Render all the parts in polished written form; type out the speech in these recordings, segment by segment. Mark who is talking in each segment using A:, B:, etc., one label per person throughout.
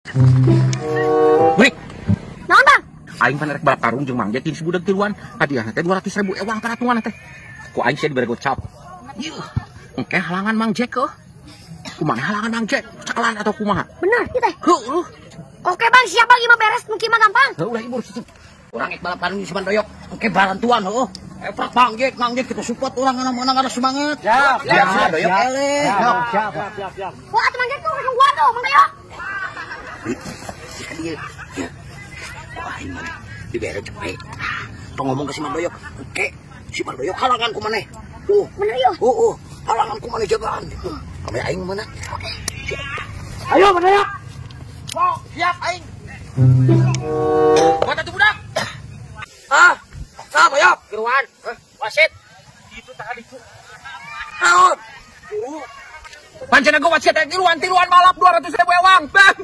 A: Burik.
B: Naon, Bang?
A: Aing pan rek balap karung jeung Mang Jack si budak tiluan. Hadiahna teh 200.000 ewang karatungan teh. Ku aing sia dibere gocap. Yuh. Engke halangan Mang Jack heuh. Kumaha halangan Mang Jack? Cekelan atau kumaha?
B: Bener, ieu teh.
A: Heuh.
B: Oke, Bang, siap Bang, ieu mah beres, mungkin mah gampang.
A: Heuh, ulah ibur situ. Urang rek balap karung si Bandoyok. Engke barantuan heuh. Eprak Mang Jack, Mang Jack kita support urang menang ada semangat.
C: Siap,
A: siap, siap, Doyok eleh.
C: Siap, siap, siap, siap.
B: Wah, atuh Mang Jack tuh langsung gua tuh, Mang Doyok.
A: Dia. Wah, ini mana? Dibere cepet. Tong ngomong ke si Mandoyok. Oke, si Mandoyok halangan ku maneh. Tuh.
B: Bener yo.
A: Heeh, halangan ku maneh jagaan. Kami aing mana?
B: Oke.
C: Ayo Mandoyok.
A: Sok, siap aing. Buat atuh budak. Ah, ah, Doyok, geruan. Wasit. Itu tadi itu. Naon? Pancen aku wasit teh tiluan tiluan balap 200.000 ewang. Bang.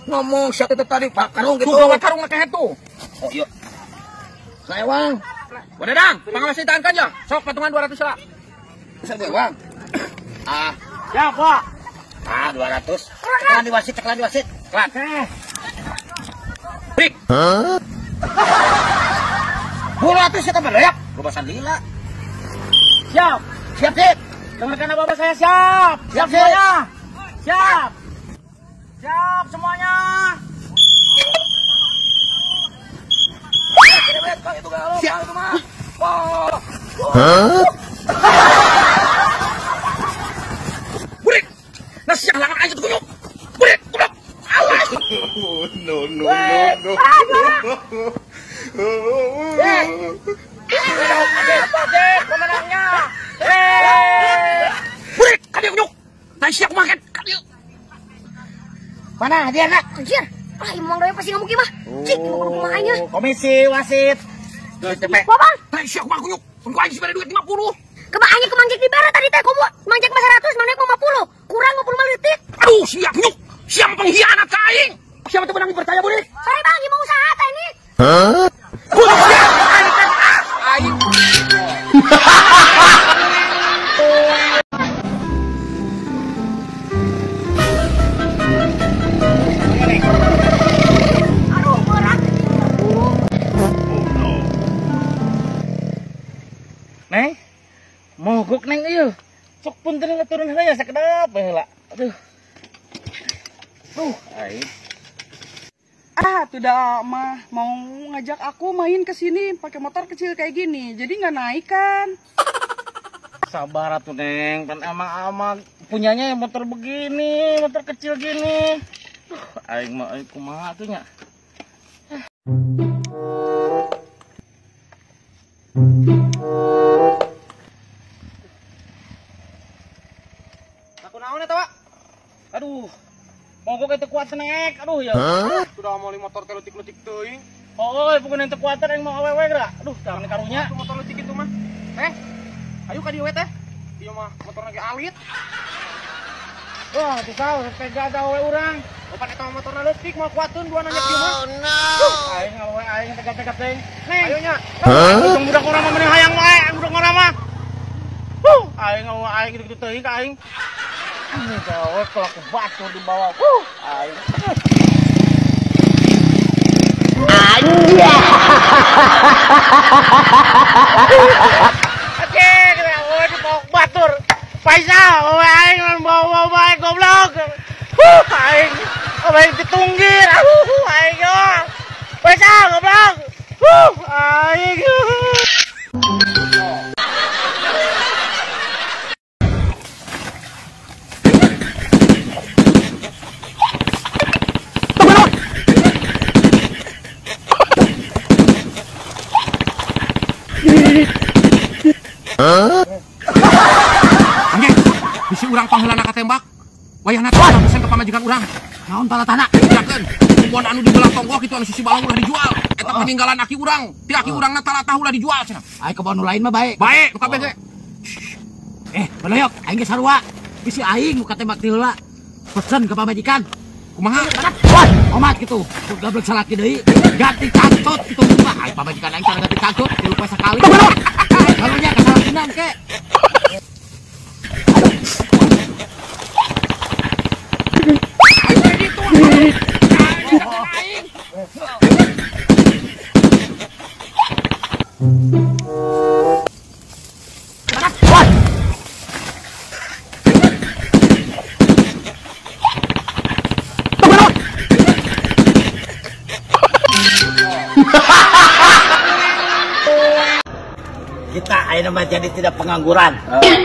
A: Ngomong siapa itu tadi Pak Karung gitu. Tuh, karung kayak itu. Oh iya. Saewang. Wadadang, pengawas ditahankan ya. Sok patungan 200 lah. Saewang. Ah,
C: siap, Pak.
A: Ah, 200. Cekelan di wasit, cekelan di wasit. Cekelan. Brik. Hah? 200 ya teman ya. Rubasan lila.
C: Siap.
A: Siap, Sip.
C: Dengarkan apa saya siap.
A: Siap, semuanya.
C: Siap. Siap semuanya.
A: Siap. Hah? Burik. Nah, siang langan aja tuh kunyuk. Burik, goblok. Awas.
D: No, no, no, no.
C: Pemenangnya.
A: Burik, kadieu kunyuk. Nah, siang makan kadieu.
C: Mana hadiahna?
B: Anjir. Ah, ieu Mang Doyok pasti ngamuk ieu mah. Cik, ieu mah kudu kumaha nya.
C: Komisi wasit.
A: Cepet.
B: Wah, Bang.
A: Tah sia kumaha kunyuk. Mun ku aing sih bere duit 50.
B: Kumaha nya ke Mang Jack dibere tadi teh komo. Mang Jack mah 100, Mang Doyok 50. Kurang 55 leutik.
A: Aduh, sia kunyuk. Sia pengkhianat ka aing. Siapa tuh menang dipercaya burik?
B: Sorry Bang, ieu mah usaha teh ini.
D: Hah?
A: Kunyuk sia. Aing teh aing.
B: Aduh, berat.
C: Neng, mogok neng ieu. Sok punten turun heula ya sakedap we heula. Aduh. Duh, aing.
E: Ah, tidak mah mau ngajak aku main ke sini pakai motor kecil kayak gini. Jadi nggak naik kan?
C: Sabar atuh neng, kan emang ama punyanya yang motor begini, motor kecil gini. Duh, aing mah aing kumaha atuh nya. Aku naon eta, Pak? Aduh. Mogok itu kuat snack. Aduh ya.
D: Huh?
F: Sudah mau motor teh leutik-leutik teuing.
C: Oh, bukan yang kuatan aing mau awewe geura. Aduh, tangan karunya.
F: Motor leutik itu mah. Teh. Ayo ka dieu we teh. Ieu mah motorna ge alit.
C: Wah, tuh tega ada awewe urang.
F: Opan eta mah motorna leutik moal kuateun dua nanya kieu mah.
C: Oh no. Aing awewe aing tega-tega teuing. Neng.
F: Ayo nya.
C: Hah? Budak urang mah mending hayang wae, budak urang mah. Huh, aing awewe aing gitu-gitu teuing ka aing. Ini gawe kalau aku batu di bawah. Aing.
A: Anjay.
C: Oke, kita awewe di bawah batur. Faisal, awewe aing bawa bae goblok. Aing, awewe ditunggir. Aing yo. Faisal goblok. Aing.
D: Huh?
A: Anjing, bisi urang pangheulana katembak. Wayahna teh pesen ke pamajikan urang.
C: Naon talatana?
A: Bejakeun. Kebon anu dibelah tonggoh kitu anu sisi balong ulah dijual. Eta peninggalan aki urang. Ti aki urangna talatah ulah dijual cenah.
C: Ai kebon nu lain mah bae.
A: Bae, nu kabeh ge.
C: Baloyok, aing ge sarua. Bisi aing nu katembak ti heula. Pesen ke pamajikan.
A: Kumaha?
C: Wah, omat kitu. Gablek salaki deui. Ganti kantut kitu mah. Ai pamajikan aing cara ganti kantut tilu poe sakali. Karunya kasalakinan ke. Aduh. Tak, ayeuna mah jadi tidak pengangguran.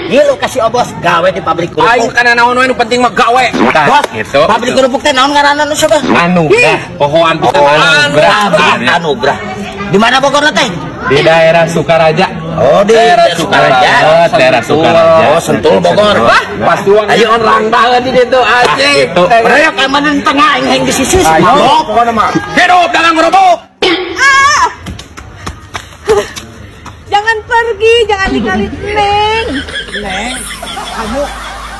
C: Ngilu kasih obos gawe di pabrik kerupuk.
A: Aing kana naon we nu penting mah gawe.
C: Bos,
F: gitu.
C: Pabrik kerupuk teh naon ngaranna nu coba?
F: Anugrah, pohoan anugrah.
C: Anugrah. Di mana Bogorna teh?
F: Di daerah Sukaraja.
C: Oh, di daerah Sukaraja.
F: Daerah Sukaraja.
C: Oh, Sentul Bogor.
A: Wah, pasti uang
C: Ayo.
A: orang banget di ditu anjing.
F: Gitu.
C: Berayok amanan tengah aing heng di sisi.
A: Ayo, pokoknya mah. Hidup dagang gerobok.
E: Ah! Jangan pergi, jangan tinggalin Neng.
C: Neng, kamu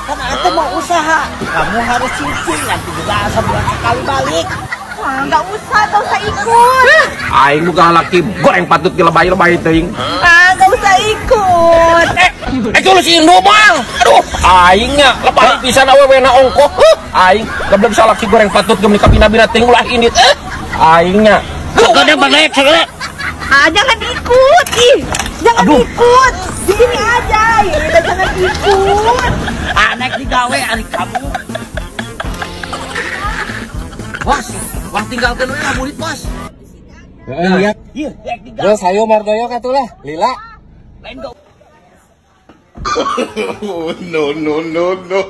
C: kan aku mau usaha. Kamu harus cicil nanti juga sebulan sekali balik.
E: Wah, nggak usah, nggak usah ikut.
A: Aing bukan laki goreng patut dilebay-lebay teuing.
E: Ah, nggak usah ikut.
A: Itu lu si Indo bang. Aduh, aingnya lebay pisan awewe na ongkoh. Aing goblok salaki goreng patut geus kabina-bina teuing ulah indit. Aingnya.
C: Kadang balik segala.
E: Ah, jangan ikut. Ih, jangan ikut. Di sini aja. Ya, udah jangan ikut.
C: Anak digawe ari kamu.
A: Bos, uang tinggalkeun we lah murid, Bos.
F: Heeh.
C: Ieu, rek digawe.
F: Terus hayu mardoyo katulah, lila.
C: Lain gak
D: Oh, no, no, no, no.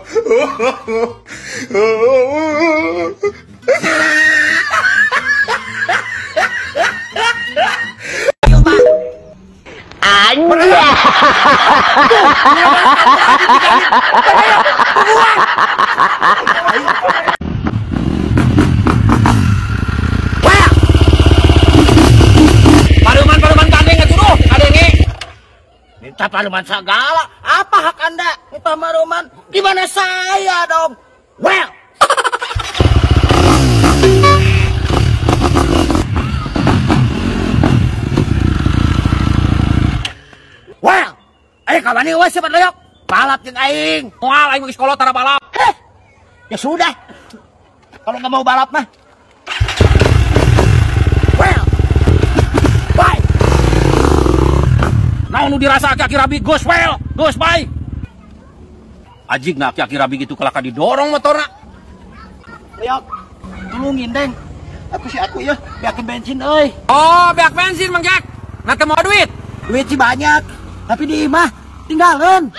A: Paruman-paruman kandeng atuh duh, kadenge.
C: Minta paruman segala. Apa hak Anda minta paruman? Gimana saya dong? Well. Well. Ayo kawan ini siapa doyok? Balap jeung aing.
A: Moal aing geus kolot tara balap.
C: Heh. Ya sudah. Kalau nggak mau balap mah. Well. Bye.
A: Naon nu dirasa aki-aki rabi geus well, geus bye. Ajig na aki-aki rabi gitu kalaka didorong motorna.
C: Doyok, tulungin deng. Aku sih aku ya, beakin bensin euy.
A: Oh, beak bensin Mang Jack. Nah teu mau duit.
C: Duit sih banyak, tapi di imah tinggalin.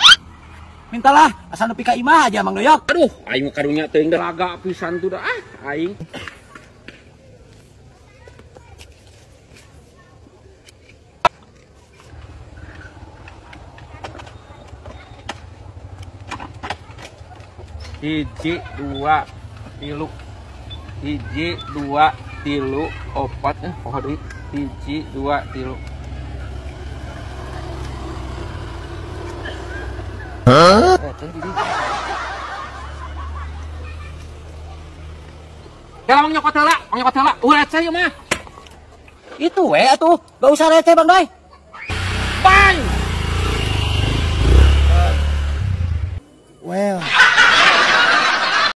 C: Mintalah asal nepi ka imah aja Mang Doyok.
A: Aduh, aing karunya teuing dalaga pisan tuh dah. Ah, aing. Hiji, dua, tilu. Hiji, dua, tilu, opat. Poho deui. Hiji, dua, tilu. Hah? Ya mang nyokot heula, mang nyokot heula. Ulah receh ieu mah.
C: Itu we atuh, gak usah receh Bang Doy.
A: Bang.
C: Well.